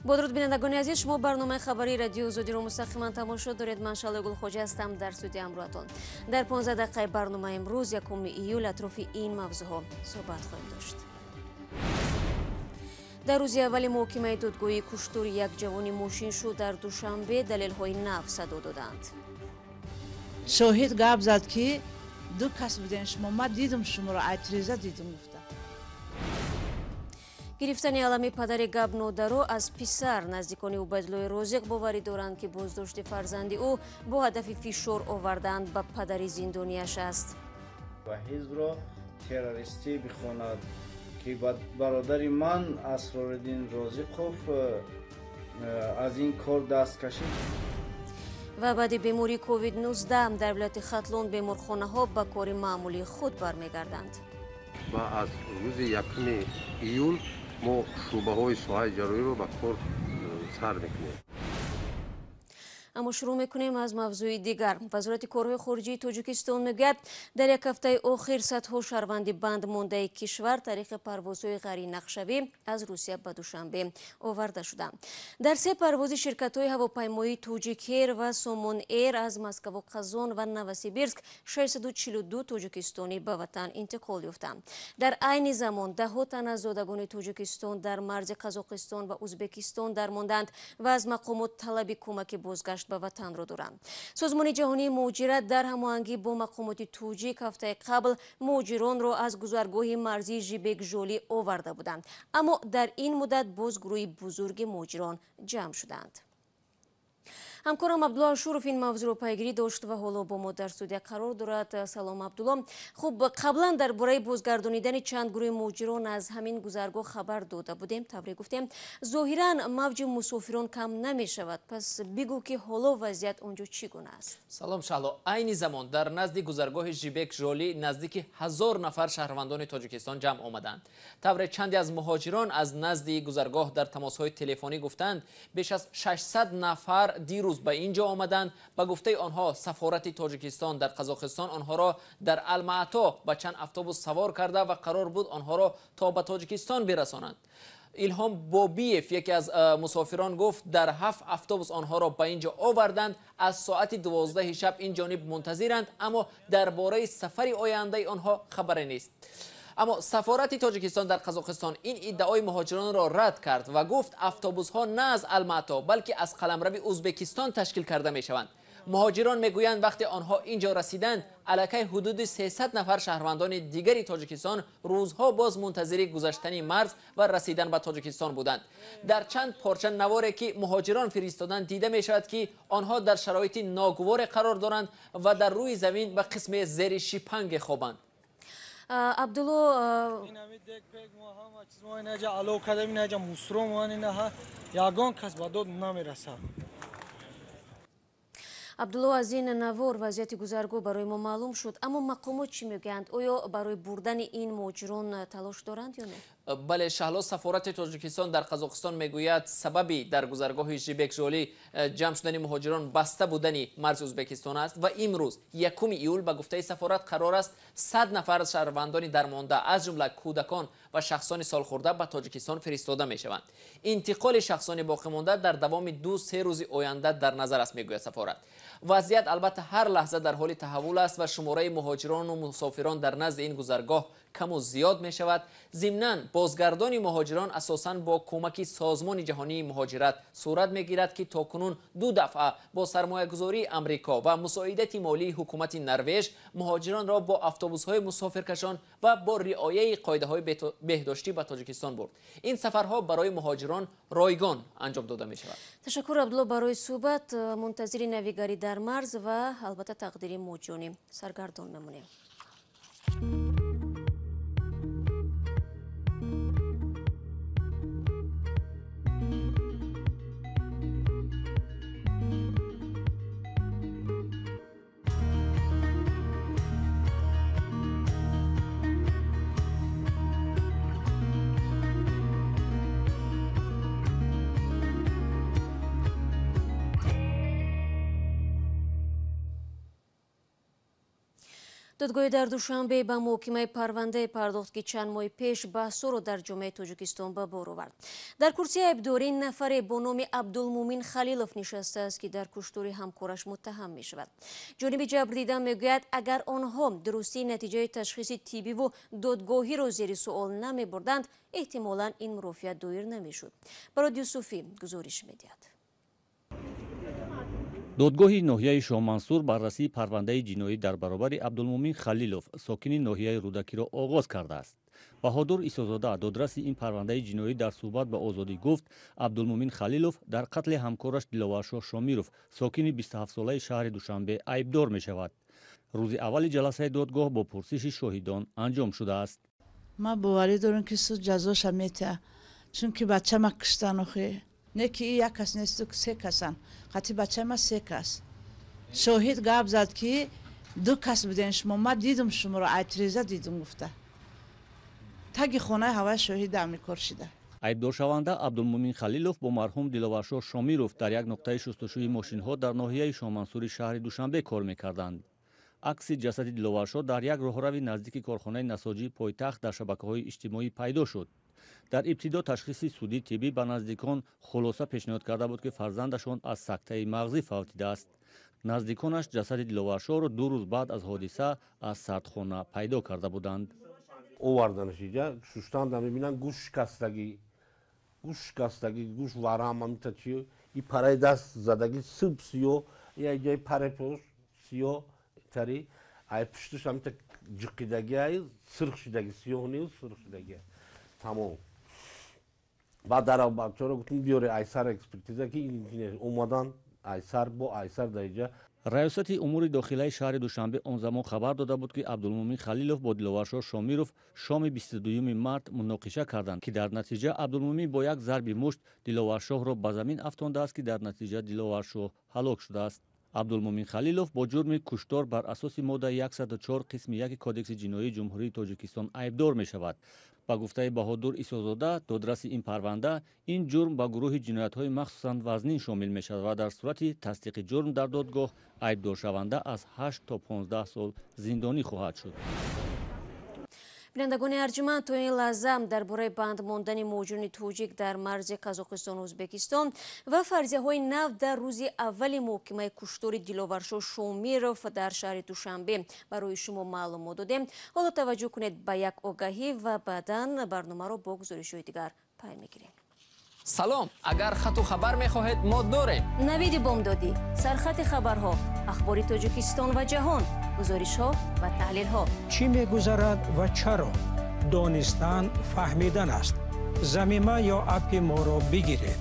Бо дуруд бинандагони азиз, шумо барномаи хабарии радиои Озодиро мустақиман тамошо доред. Ман Шалои Гулхоҷа ҳастам дар студияи ҳамроҳатон. Дар 15 дақиқаи барномаи имрӯз, 1 июл, атрофи ин мавзӯъҳо суҳбат хоҳем дошт. Дар рӯзи аввали муҳокимаи додгоҳии куштори як ҷавони мошиншӯ дар Душанбе далелҳои нав садо доданд. Шоҳид гап зад, ки ду кас будем шумо, ман дидум шуморо, айтреза дидум, гуфта. Гирифтани алами падари гапнодаро аз писар, наздикони Убайдуллои Розиқ боварӣ доранд, ки боздошти фарзанди ӯ бо ҳадафи фишор овардан ба падари зиндонияш аст. Ва ҳизбро террористӣ бихонад, ки бародари ман Асрориддин Розиқов аз ин кор даст кашид. Ва баъди бемории COVID-19 дар вилояти Хатлон беморхонаҳо ба кори маъмулии худ бармегарданд. Ва аз рӯзи 1 июл мо шӯъбаҳои соҳаи ҷарроҳиро ба кор сар мекунем. Аммо шурӯъ мекунем аз мавзӯи дигар. Вазорати корҳои хориҷии Тоҷикистон мегӯяд, дар як ҳафтаи охир садҳо шаҳрванди банд мондаи кишвар тариқи парвозҳои ғайринақшавӣ аз Русия ба Душанбе оварда шуданд. Дар се парвози ширкатҳои ҳавопаймоии Тоҷикэйр ва Сомон Эйр аз Москву, Қазон ва Новосибирск 642 тоҷикистонӣ ба ватан интиқол ёфтанд. Дар айни замон даҳҳо тан аз зодагони Тоҷикистон дар марзи Қазоқистон ва Ӯзбекистон дармонданд ва аз мақомот талаби кӯмаки бозгашт ба ватанро доранд. Созмони ҷаҳонии муҳоҷират дар ҳамоҳангӣ бо мақомоти тоҷик ҳафтаи қабл муҳоҷиронро аз гузаргоҳи марзии Жибек-Жолӣ оварда буданд. Аммо дар ин муддат боз гурӯҳи бузурги муҳоҷирон ҷамъ шуданд. Ҳамкорам Абдулло Ашуров ин мавзӯъро пайгирӣ дошт ва ҳоло бо мо дар студия қарор дорад. Салом, Абдулло. Хуб, қаблан дар бораи бозгардонидани чанд гурӯҳи муҳоҷирон аз ҳамин гузаргоҳ хабар дода будем. Тавре гуфтем, зоҳиран мавҷи мусофирон кам намешавад. Пас бигӯ, ки ҳоло вазъият он ҷо чӣ гуна аст? Салом, Шаҳло. Айни замон дар назди гузаргоҳи Жибек-Жолӣ наздики 1000 нафар шаҳрвандони Тоҷикистон ҷамъ омаданд. Тавре чанде аз муҳоҷирон аз назди гузаргоҳ дар тамосҳои телефонӣ гуфтанд, беш аз 600 нафар дирӯз ба ин ҷо омаданд. Ба гуфтаи онҳо, сафорати Тоҷикистон дар Қазоқистон онҳоро дар Алмаато ба чанд автобус савор карда ва қарор буд онҳоро то ба Тоҷикистон бирасонанд. Илҳом Бобиев, яке аз мусофирон, гуфт, дар 7 автобус онҳоро ба ин ҷо оварданд. Аз соати 12 шаб ин ҷониб мунтазиранд, аммо дар бораи сафари ояндаи онҳо хабаре нест. Аммо сафорати Тоҷикистон дар Қазоқистон ин иддаои муҳоҷиронро рад кард ва гуфт, автобусҳо на аз Алмато, балки аз қаламрави Ӯзбекистон ташкил карда мешаванд. Муҳоҷирон мегӯянд, вақте онҳо ин ҷо расиданд, аллакай ҳудуди 300 нафар шаҳрвандони дигари Тоҷикистон рӯзҳо боз мунтазири гузаштани марз ва расидан ба Тоҷикистон буданд. Дар чанд порча наворе, ки муҳоҷирон фиристоданд, дида мешавад, ки онҳо дар шароити ногуворе қарор доранд ва дар рӯи замин ба қисме зери шипанге хобанд. Абдулло, Абдулло, аз ин навор вазъияти гузаргоҳ барои мо маълум шуд, аммо мақомот чӣ мегӯянд? Оё барои бурдани ин муҳоҷирон талош доранд ё не? Бале, Шаҳло, сафорати Тоҷикистон дар Қазоқистон мегӯяд, сабаби дар гузаргоҳи Жибек-Жолӣ ҷамъ шудани муҳоҷирон баста будани марзи Ӯзбекистон аст ва имрӯз 1 июл ба гуфтаи сафорат қарор аст 100 нафар аз шаҳрвандони дармонда, аз ҷумла кӯдакон ва шахсони солхӯрда, ба Тоҷикистон фиристода мешаванд. Интиқоли шахсони боқимонда дар давоми 2-3 рӯзи оянда дар назар аст, мегӯяд сафорат. Вазъият албатта ҳар лаҳза дар ҳоли таҳаввул аст ва шумораи муҳоҷирону мусофирон дар назди ин гузаргоҳ каму зиёд мешавад. Зимнан бозгардони муҳоҷирон асосан бо кӯмаки Созмони ҷаҳонии муҳоҷират сурат мегирад, ки то кунун 2 дафъа бо сармоягузории Амрико ва мусоидати молии ҳукумати Норвеж муҳоҷиронро бо автобусҳои мусофиркашон ва бо риояи қоидаҳои беҳдоштӣ ба Тоҷикистон бурд. Ин сафарҳо барои муҳоҷирон ройгон анҷом дода мешавад. Ташаккур, Абдулло, барои суҳбат. Мунтазири навигарӣ дар марз ва албатта тақдири муҳоҷирони саргардон мемонем. Додгоҳи дар Душанбе ба муҳокимаи парвандае пардохт, ки чанд моҳи пеш баҳсҳоро дар ҷомеаи Тоҷикистон ба бор овард. Дар курсии айбдорӣ нафаре бо номи Абдулмумин Халилов нишастааст, ки дар куштори ҳамкораш муттаҳам мешавад. Ҷониби ҷабрдида мегӯяд, агар онҳо дурустии натиҷаи ташхиси тиббиву додгоҳиро зери суол намебурданд, эҳтимолан ин мурофиа доир намешуд. Барод Юсуфӣ гузориш медиҳад. Додгоҳи ноҳияи Шоҳмансур баррасии парвандаи ҷиноӣ дар баробари Абдулмумин Халилов, сокини ноҳияи Рӯдакиро оғоз кардааст. Баҳодур Исозода, додраси ин парвандаи ҷиноӣ, дар суҳбат ба Озодӣ гуфт, Абдулмумин Халилов дар қатли ҳамкораш Диловаршоҳ Шомиров, сокини 27-солаи шаҳри Душанбе, айбдор мешавад. Рӯзи аввали ҷаласаи додгоҳ бо пурсиши шоҳидон анҷом шудааст. Ман боварӣ дорам, ки суд ҷазоша метиҳад, чунки бачама куштан охи. Не ки як кас несту, се касан. Қати бачама се кас. Шоҳид гап зад, ки ду кас буден шумо, ман дидум шуморо, ай тиреза дидум гуфта. Таги хонаи ҳавай шоҳид ами кор шида. Айбдоршаванда Абдулмумин Халилов бо марҳум Диловаршоҳ Шомиров дар як нуқтаи шустушӯи мошинҳо дар ноҳияи Шоҳмансури шаҳри Душанбе кор мекарданд. Акси ҷасади Диловаршоҳ дар як роҳрави наздики корхонаи насоҷии пойтахт дар шабакаҳои иҷтимоӣ пайдо шуд. Дар ибтидо ташхиси судӣ тиббӣ ба наздикон хулоса пешниҳод карда буд, ки фарзандашон аз сактаи мағзӣ фавтидааст. Наздиконаш ҷасади Диловаршоҳро 2 рӯз баъд аз ҳодиса аз сардхона пайдо карда буданд. Оварданаш иҷа шуштанда мебинанд, гӯш шикастагӣ, гӯш шикастагӣ, гӯш варам, амита чи и параи даст задагӣ, сиб сиё, я ҷои параи пош сиё тари, ай пушташ амита ҷиқидагӣ, ай сирх шидагӣ, сиёҳ нест, сирх шидагӣ. Тамом. Баъд дар бачаро гуфтем, биёре айсар экспертиза, ки омадан айсар бо айсар дар иҷа. Раёсати умури дохилаи шаҳри Душанбе он замон хабар дода буд, ки Абдулмумин Халилов бо Диловаршоҳ Шомиров шоми 22 март муноқиша карданд, ки дар натиҷа Абдулмумин бо як зарби мушт Диловаршоҳро ба замин афтондааст, ки дар натиҷа Диловаршоҳ ҳалок шудааст. Абдулмумин Халилов бо ҷурми куштор бар асоси моддаи 104 қисми 1 Кодекси ҷиноии Ҷумҳурии Тоҷикистон айбдор мешавад. Ба гуфтаи Баҳодур Исозода, додраси ин парванда, ин ҷурм ба гурӯҳи ҷиноятҳои махсусан вазнин шомил мешавад ва дар сурати тасдиқи ҷурм дар додгоҳ айбдоршаванда аз 8 то 15 сол зиндонӣ хоҳад шуд. Бинандагони арҷуманд, то ин лаҳза дар бораи банд мондани муҳоҷирони тоҷик дар марзи Қазоқистону Ӯзбекистон ва фарзияҳои нав дар рӯзи аввали муҳокимаи куштори Диловаршоҳ Шомиров дар шаҳри Душанбе барои шумо маълумот додем. Ҳоло таваҷҷӯҳ кунед ба як огаҳӣ ва баъдан барномаро бо гузоришҳои дигар пай мегирем. Салом, агар хату хабар мехоҳед, мо дорем. Навиди бомдодӣ, сархати хабарҳо, ахбори Тоҷикистон ва ҷаҳон, гузоришҳо ва таҳлилҳо. Чӣ мегузарад ва чаро? Донистан фаҳмидан аст. Замима ё аппи моро бигиред.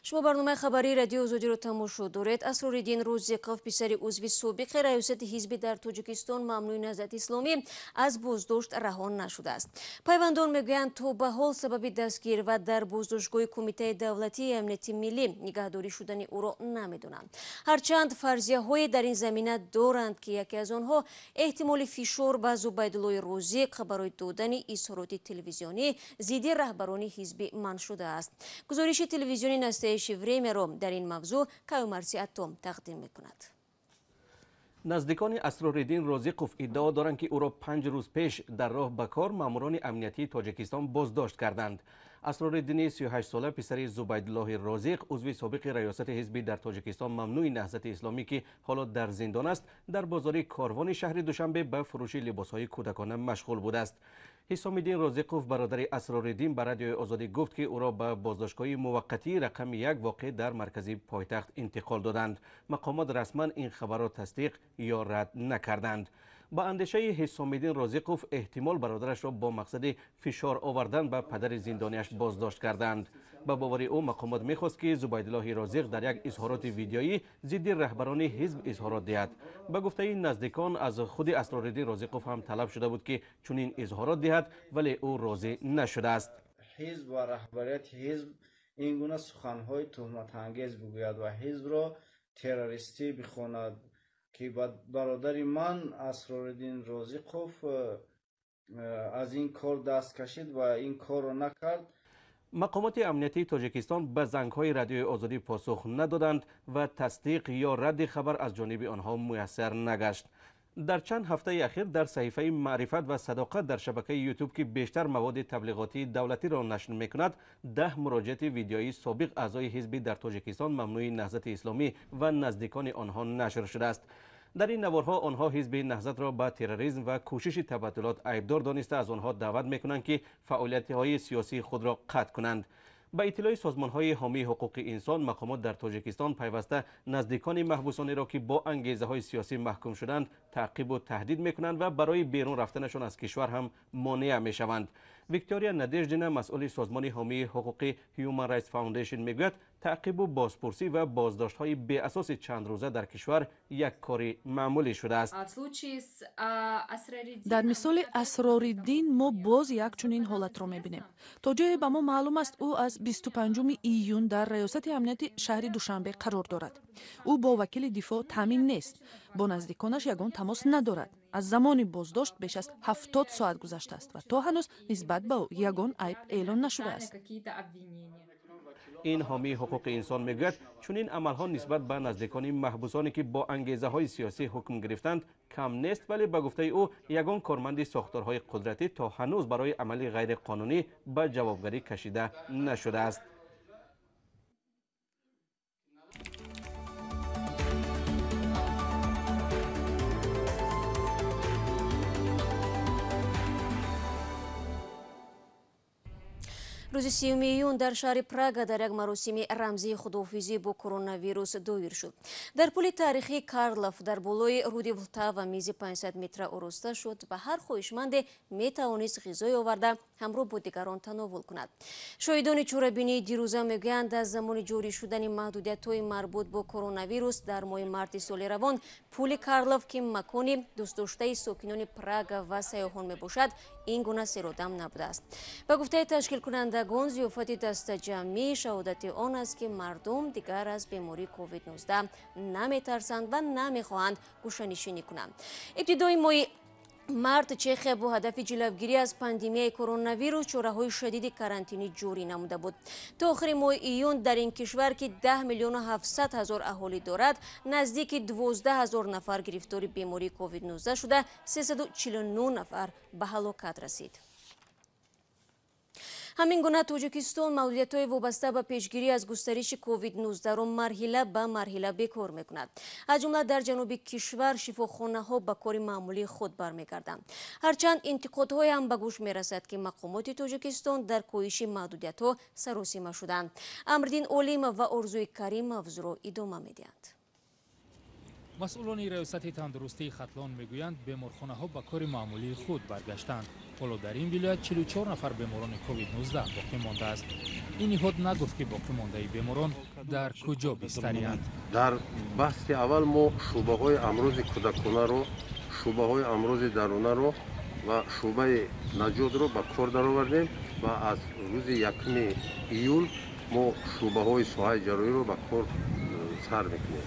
Шумо барномаи хабарии Радиои Озодиро тамошо доред. Асрориддин Рӯзиқов, писари узви собиқи раёсати ҳизби дар Тоҷикистон мамнӯи Наҳзати Исломӣ, аз боздошт раҳо нашудааст. Пайвандон мегӯянд, то ба ҳол сабаби дастгир ва дар боздоштгоҳи Кумитаи давлатии амнияти миллӣ нигаҳдорӣ шудани ӯро намедонанд. Ҳарчанд фарзияҳое дар ин замина доранд, ки яке аз онҳо эҳтимоли фишор ба Зубайдуллои Рӯзиқ барои додани изҳороти телевизионӣ зидди раҳбарони ҳизби манъ шудааст. Гузориши телевизиони Настоящее время-ро дар ин мавзӯъ Каюмарси Атом тақдим мекунад. Наздикони Асрориддин Розиқов иддао доранд, ки ӯро 5 рӯз пеш дар роҳ ба кор маъмурони амниятии Тоҷикистон боздошт карданд. Асрориддини 38-сола, писари Зубайдуллоҳи Розиқ, узви собиқи раёсати ҳизби дар Тоҷикистон мамнӯи Наҳзати Исломӣ, ки ҳоло дар зиндон аст, дар бозори Корвони шаҳри Душанбе ба фурӯши либосҳои кӯдакона машғул будааст. Ҳисомиддин Розиқов, бародари Асрориддин, ба Радиои Озодӣ гуфт, ки ӯро ба боздоштгоҳи муваққатии рақами 1 воқеъ дар маркази пойтахт интиқол доданд. Мақомот расман ин хабарро тасдиқ ё рад накарданд. Ба андешаи Ҳисомиддин Розиқов, эҳтимол бародарашро бо мақсади фишор овардан ба падари зиндониаш боздошт карданд. Ба бовари ӯ, мақомот мехост, ки Зубайдуллоҳи Розиқ дар як изҳороти видеоӣ зидди раҳбарони ҳизб изҳорот диҳад. Ба гуфтаи наздикон, аз худи Асрориддин Розиқов ҳам талаб шуда буд, ки чунин изҳорот диҳад, вале ӯ розӣ нашудааст. Ҳизб ва раҳбарияти ҳизб ин гуна суханҳои туҳматангез бигӯяд ва ҳизбро террористӣ бихонад, ки бародари ман Асрориддин Розиқов аз ин кор даст кашид ва ин корро накард. Мақомоти амниятии Тоҷикистон ба зангҳои Радиои Озодӣ посух надоданд ва тасдиқ ё радди хабар аз ҷониби онҳо муяссар нагашт. Дар чанд ҳафтаи ахир дар саҳифаи Маърифат ва Садоқат дар шабакаи Ютуб, ки бештар маводи таблиғотии давлатиро нашр мекунад, 10 муроҷиати видеоии собиқ аъзои ҳизби дар Тоҷикистон мамнӯи Наҳзати Исломӣ ва наздикони онҳо нашр шудааст. Дар ин наворҳо онҳо ҳизби Наҳзатро ба терроризм ва кӯшиши табаддулот айбдор дониста, аз онҳо даъват мекунанд, ки фаъолиятҳои сиёсии худро қатъ кунанд. Ба иттилои созмонҳои ҳомии ҳуқуқи инсон, мақомот дар Тоҷикистон пайваста наздикони маҳбусонеро, ки бо ангезаҳои сиёсӣ маҳкум шуданд, таъқибу таҳдид мекунанд ва барои берун рафтанашон аз кишвар ҳам монеа мешаванд. Виктория Надеждина, масъули созмони ҳомии ҳуқуқи Human Rights Foundation, мегӯяд, таъқибу бозпурсӣ ва боздоштҳои беасоси чандрӯза дар кишвар як кори маъмулӣ шудааст. Дар мисоли Асрориддин мо боз як чунин ҳолатро мебинем. То ҷое ба мо маълум аст, ӯ аз 25 июн дар раёсати амнияти шаҳри Душанбе қарор дорад. Ӯ бо вакили дифоъ таъмин нест, бо наздиконаш ягон тамос надорад. Аз замони боздошт беш аз 70 соат гузаштааст ва то ҳанӯз нисбат ба ӯ ягон айб эълон нашудааст. Ин ҳомии ҳуқуқи инсон мегӯяд, чунин амалҳо нисбат ба наздикони маҳбусоне, ки бо ангезаҳои сиёсӣ ҳукм гирифтанд, кам нест, вале ба гуфтаи ӯ ягон корманди сохторҳои қудратӣ то ҳанӯз барои амали ғайриқонунӣ ба ҷавобгарӣ кашида нашудааст. Рӯзи 30 июн дар шаҳри Прага дар як маросими рамзии худоҳофизӣ бо коронавирус доир шуд. Дар пули таърихии Карлов дар болои руди Влтава мизи 500 метра ороста шуд ва ҳар хоҳишманде метавонист ғизое оварда ҳамроҳ бо дигарон тановул кунад. Шоҳидони чорабинии дирӯза мегӯянд, аз замони ҷорӣ шудани маҳдудиятҳои марбут бо коронавирус дар моҳи марти соли равон пули Карлов, ки макони дӯстдоштаи сокинони Прага ва сайёҳон мебошад, ин гуна серодам набудааст. Ба гуфтаи ташкилкунандагон, зиёфати дастаҷамъӣ шаҳодати он аст, ки мардум дигар аз бемории COVID-19 наметарсанд ва намехоҳанд гӯшанишинӣ кунанд. Ибтидои моҳи март Чехия бо ҳадафи ҷилавгирӣ аз пандемияи коронавирус чораҳои шадиди карантинӣ ҷорӣ намуда буд. То охири моҳи июн дар ин кишвар, ки 10 миллиону 700 ҳазор аҳолӣ дорад, наздики 12 ҳазор нафар гирифтори бемории COVID-19 шуда, 349 нафар ба ҳалокат расид. Ҳамин гуна Тоҷикистон маҳдудиятҳои вобаста ба пешгирӣ аз густариши COVID-19-ро марҳила ба марҳила бекор мекунад. Аз ҷумла дар ҷануби кишвар шифохонаҳо ба кори маъмулии худ бармегарданд. Ҳарчанд интиқодҳоеам ба гӯш мерасад, ки мақомоти Тоҷикистон дар коҳиши маҳдудиятҳо саросима шуданд. Амриддин Олимов ва Орзуи Карим мавзӯъро идома медиҳанд. Масъулони раёсати тандурустии Хатлон мегӯянд, беморхонаҳо ба кори маъмулии худ баргаштанд. Ҳоло дар ин вилоят 44 нафар беморони COVID-19 боқӣ мондааст. Ин ниҳод нагуфт, ки боқӣ мондаи беморон дар куҷо бистариянд. Дар баҳси аввал мо шӯъбаҳои амрози кӯдаконаро, шӯъбаҳои амрози дарунаро ва шӯъбаи наҷотро ба кор даровардем ва аз рӯзи 1 июл мо шӯъбаҳои соҳаи ҷарроҳиро ба кор сар мекунем.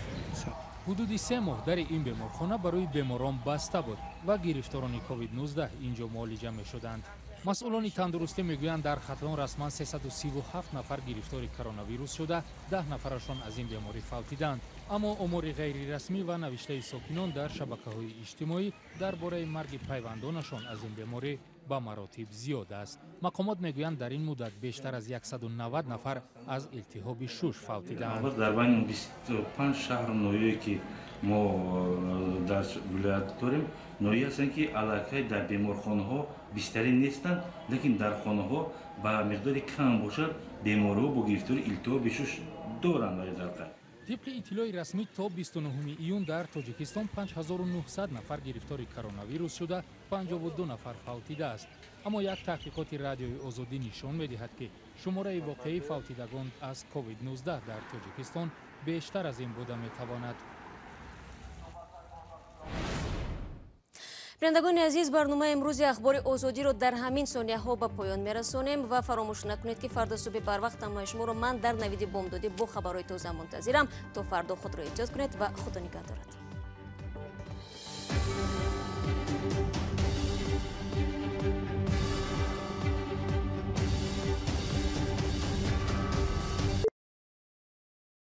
Ҳудуди 3 моҳ дари ин беморхона барои беморон баста буд ва гирифторони COVID-19 инҷо муолиҷа мешуданд. Масъулони тандурустӣ мегӯянд, дар Хатлон расман 337 нафар гирифтори коронавирус шуда, 10 нафарашон аз ин беморӣ фавтиданд. Аммо омори ғайрирасмӣ ва навиштаи сокинон дар шабакаҳои иҷтимоӣ дар бораи марги пайвандонашон аз ин беморӣ ба маротиб зиёд аст. Мақомот мегӯянд, дар ин муддат бештар аз 190 нафар аз илтиҳоби шуш фавтидаанд. Дар байни 25 шаҳру ноҳияе, ки мо дар вилоят дорем, ноҳия ҳастанд, ки аллакай дар беморхонаҳо бистарӣ нестанд, лекин дар хонаҳо ба миқдори кам бошад беморҳо бо гирифтори илтиҳоби шуш доранд. Дар қайд Тибқи иттилои расмӣ то 29 июн дар Тоҷикистон 5900 нафар гирифтори коронавирус шуда, 52 нафар фавтидааст. Аммо як таҳқиқоти Радиои Озодӣ нишон медиҳад, ки шумораи воқеии фавтидагон аз COVID-19 дар Тоҷикистон бештар аз ин буда метавонад. Бинандагони азиз, барномаи имрӯзи Ахбори Озодиро дар ҳамин сонияҳо ба поён мерасонем ва фаромӯш накунед, ки фардо субҳи барвақт ҳамаи шуморо ман дар навиди бомдодӣ бо хабарҳои тоза мунтазирам. То фардо худро эҳтиёт кунед ва Худо нигаҳдорад.